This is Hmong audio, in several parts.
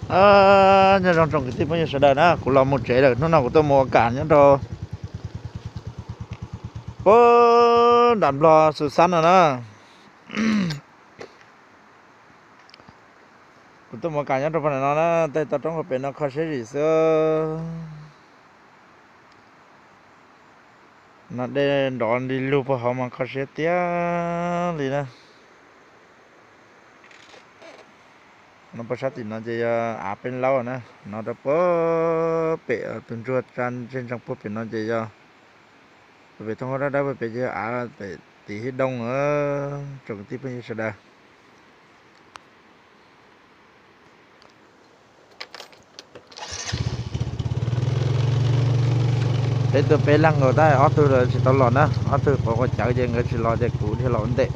Nyob zoo tsoom kwv tij phooj ywg sawv daws na, kuv los mus tsev lawm, hnub no kuv tuaj mus ua kam nyob rau puag nram nplog Xus Xab no na. Kuv tuaj mus ua kam nyob rau puag nram no na, tej toj roob hauv pem no kho siab zim xwb. No dej nrov li lug puag hauv mas kho siab tiag li na. No puag sab tim no ces yog av Peb Laub na, no rau puag pem tus ntsuag tsa ntseg ntsees puag pem no ces yog, pem thoob hauv dawb dawb puag pem ces yog av pem tim Hib Doo, tsoom kwv tij phooj ywg sawv daws. Peb tuaj peb leeg nkaus tab ob tug tsis tau los na, ob tug quav quav cawv ces nkawd tsis los ces kuv dhia los ua ntej.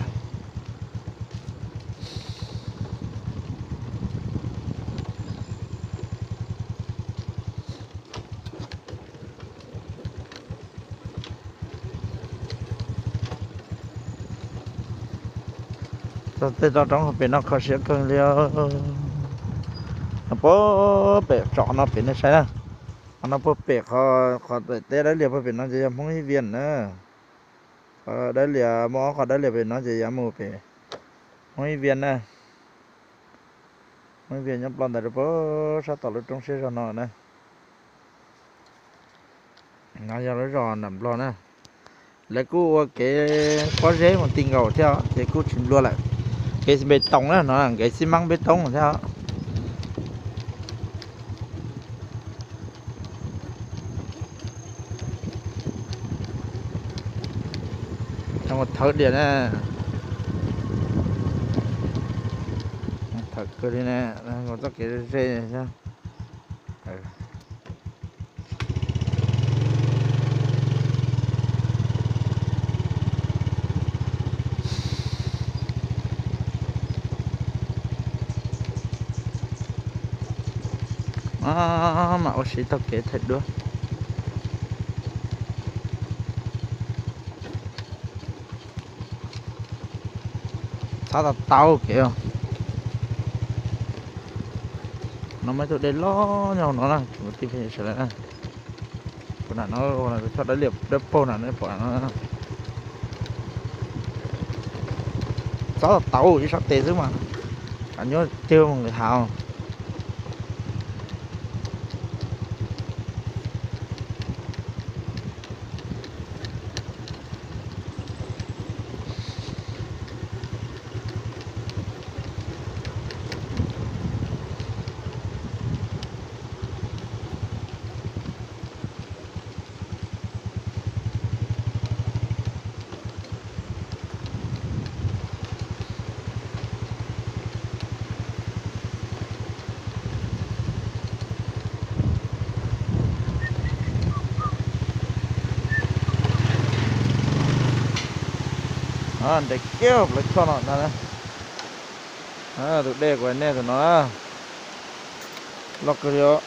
Tej toj roob hauv pem no kho siab kawg li. Puag pem tsom no pem nej saib na, qhov no puag pem qhov teb dawb lias puag pem no ces yog Hmoob Ib Vias na. Qhov dawb lias muaj ob qhov dawb lias pem no ces yuav mus pem Hmoob Ib Vias na. Hmoob Ib Vias nyob ploj ntawd rau puag sab tom lub roob siab zog no na. No yog lub zos nram nplog na. Lawv kuj ua kev pob zeb mus ti nkaus thiab ces kuj tsis nplua lawm. Kev npe toos na, no kev xib mab npe toos thiab. Thawb diam na, thawb kawg li na, txoj kev ze. Mam ua si taug kev thaij duab. Txhob tau tau kev. No muaj ib tug dej loj nyob hauv no na, tsoom kwv tij phooj ywg sawv daws na. Puag nram no, choj dawb lias dawb paug na, nej pom no. Txhob tau ib sab tes xwb mas, nyuaj tiag mus nqis hav. Nres kiag plaws choj no na. Tus dej kuv hais nej tus no na, loj kawg li os.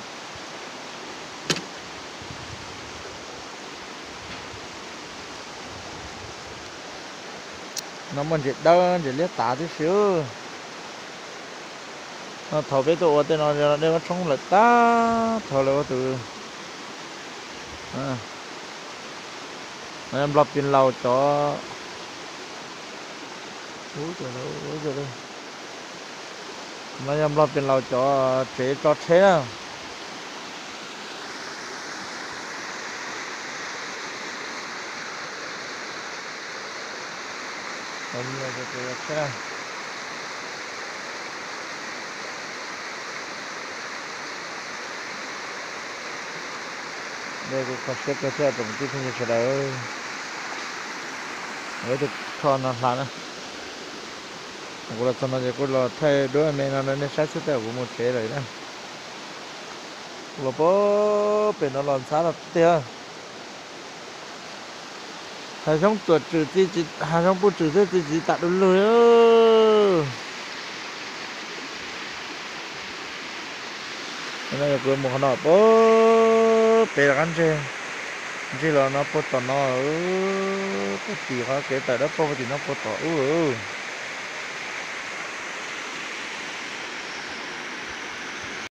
No muaj ntses dawb ntses liab tav tib si. No thaum peb tuaj ua tej no dej muab tshoob lawm tag, thaum lawv ua tus nplog Pis Laus cov, no yog nplog Pis Laus cov tsev tso tsheb na. Dej kuj kho siab kawg thiab tsoom kwv tij phooj ywg sawv daws. Ib tug choj no hla na. Kuv los txog no ces kuj los thaij duab me no rau nej saib xwb, tej zaum kuv mus tsev lawm na. Los puag pem no los ntxhab tiag. Hav zoov tuam tswm, hav zoov puj tswm thiab txiv txiv tas du lug. Kuv mus qhov no puag pem qab ntseg, ntseg los no puag tom no, puag tim qhov kev tawm dawb paug puag tim no puag tom ub.